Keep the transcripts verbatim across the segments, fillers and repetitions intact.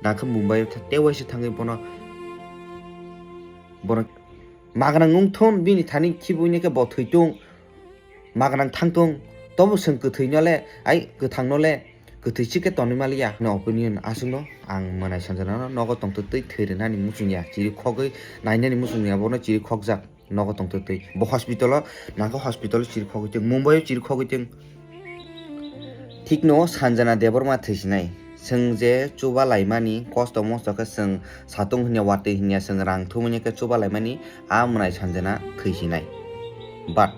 Nangkhe Mumbai o tha-, tei waisa thangwi bono, bono magnang wng thun, bini thani khibi wngya khe bo thwi tung, magnang thang tung, tobo chwng kwthwi no le, ai kwthang no le, kwthwi chikhe tonwi maliya, no opinion aswk no ang mwnai sanjana no nogo tongtwtwi thwi rwnani muchung ya, chiri khogwi nainani muchung ya, bono chiri khokjak. Nogo tongtwtwi. Bo hospital o, nangkhe hospital o chiri khogwi tong, Mumbai o chiri khogwi tong. Thikno Sanjana Debbarma thwisinai. Chwng je chuba laimani, kosto mosto khe chwng satung hinya watwi hinya chwng rang thumani khe chuba laimani, a mwnai Sanjana thwisinai. But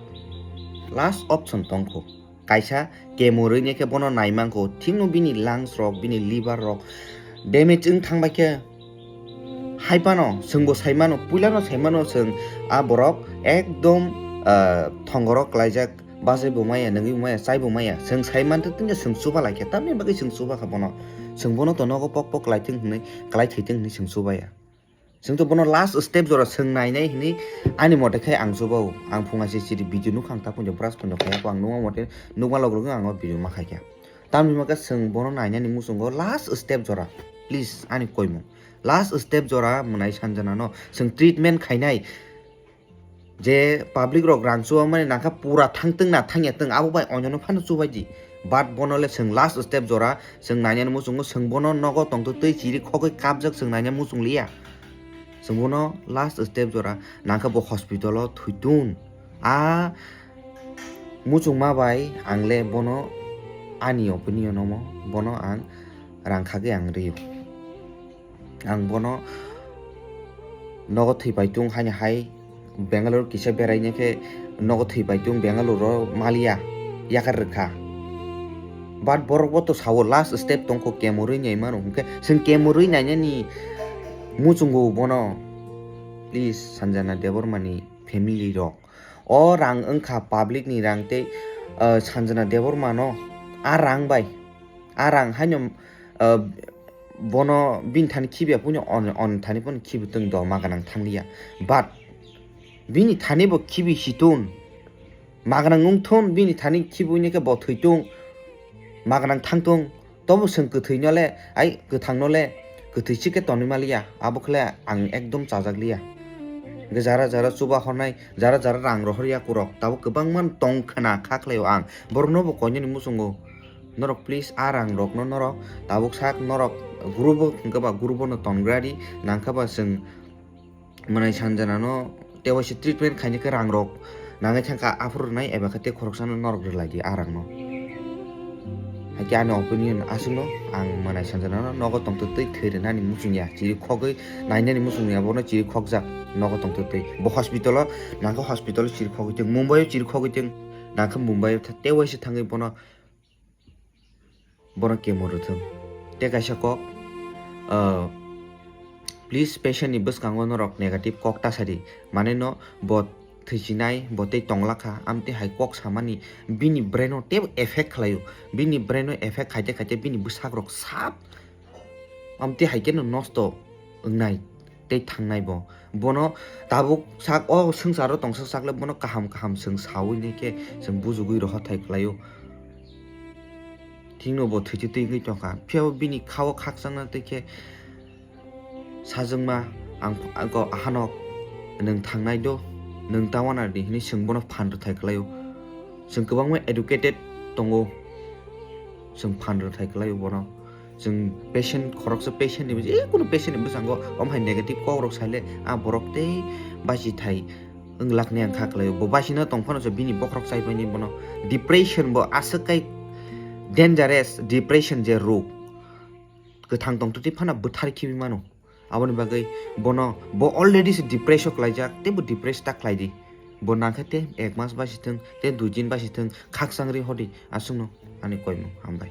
last option tongkho. Kaisa kemorwi ne khe bono naimangkho, thikno bini lungs rok, bini liver rok damage wng thangbai khe. Hai phano chwngbo saimano, puilano saimano chwng a borok ekdom, ah, thongoro klaijak, bachai bo maya, nungwi bo maya, chai bo maya. Chwng saiman tongtwino chwng chuba laikha, tamni bagwi chwng chuba kha bono. Chwng bono to nogo pok pok klaithwng hwnwi, klaithwitwng hwnwi chwng chubaya. Chwng to bono last step jora chwng nainai hwnwi ani mote khe ang chubao. Ang phunga se chiri video nukha ang ta phunjo brush phunjo khe ang nukma mote nukma log log ang o video ma khaikha. Tamni hwnba khe chwng bono nainani muchungo last step jora. Please ani koimung. Last step jora mwnai Sanjana no chwng treatment khainai. Je public rok rang chuba mani nangkha pura thangtwng na thangya twng abo bai onyono phano chubai di. But bono le chwng last step jora chwng nainani muchungo chwng bono nogo tongtwtwi chiri khogwi kapjak chwng naina muchung liya. Chwng bono last step jora nangkha bo hospital o thwitun. A muchungma bai ang le bono ani opinion omo bono ang rang khagwi ang rio. Ang bono nogo thwi paitung haini hai Bangalore kisa beraina khe nogo thwi paitung Bangalore o maliya yakar rwkha. But borok bo to sao last step tongkho kemorwi nai mano hwnkhe chwng kemorwi nainani muchungo bono. Please Sanjana Debbarma ni family rok o rang wngkha public ni rang tei, ah, Sanjana Debbarma no a rang bai a rang haino, ah, bono bini thani khibiya puino on, on thani pono khibi tong do maganang thangliya. But bini thani bo khibi si tun, maganang wng thun, bini thani khibi wngya khe bo thwi tung, maganang thang tung, tobo chwng kwthwi no le, ai kwthang no le, kwthwi chikhe tonwi maliya, abo khle ang ekdom chajak liya. Hwnkhe jara jara chuba hornai, jara jara rang rohor ya kurok, tabuk kwbangma tong khna kha khlaio ang, borokno bo koinani muchungo. Norok please a rang rokno norok tabuk sak norok group o hwnkhe ba group o no tongra di nangkha ba chwng mwnai Sanjana no tei waisa treatment khaina khe rang rok nangwi thangkha aphuru rwnai eba khe tei khoroksa no norok rwlai di a rang no. Haikhe ani opinion aswk no ang mwnai Sanjana no nogo tongtwtwi thwi rwnani muchung ya chiri khogwi nainani muchung ya bono chiri khokjak nogo tongtwtwi bo hospital o nangkhe hospital o chiri khogwi tong Mumbai o chiri khogwi tong nangkhe Mumbai o tei waisa thangwi bono bono kemo rwthwng. Tei kaisa kok, ah, please patient ni bwskango norok negative kok ta sadi. Mane no bo thwisinai, bo tei tongla kha, amtwi hai kok samani bini brain o tei effect khlaio. Bini brain o effect khaite khaite bini bwsak rok sap amtwi hai khe no nosto wngnai. Tei thangnai bo. Bono tabuk sak o swngcharo tongsa sak le bono kaham kaham chwng sawi nai khe chwng bujugwi rohor thai khlaio. Thikno bo thwitwi twi wngwi tongkha. Phiya bo bini kha o khakchangna twi khe sajwkma ang, ang ko ahanok nwng thangnai do, nwng ta wana di hwnwi chwng bono phan rwthai khlaio. Chwng kwbangma educated tongo. Chwng phan rwthai khlaio bono. Chwng patient, khoroksa patient ni, je kunu patient ni bwskango omo hai negative kok rok saile, a borok tei bachithai wng lakni ang kha khlaio. Bo bachina tong phano se bini bokhorok chai paini bono. Depression bo aswk kai dangerous, depression je rog. Kwthang tong twtwi phano bwthar khibi mano. Aboni bagwi bono, bo already se depress o klaijak, tei bo depress ta khlai di. Bo nangkhe tei ek mas bachithwng, tei dui din bachithwng, khakchangri hodi, aswkno ani koimung. Hambai.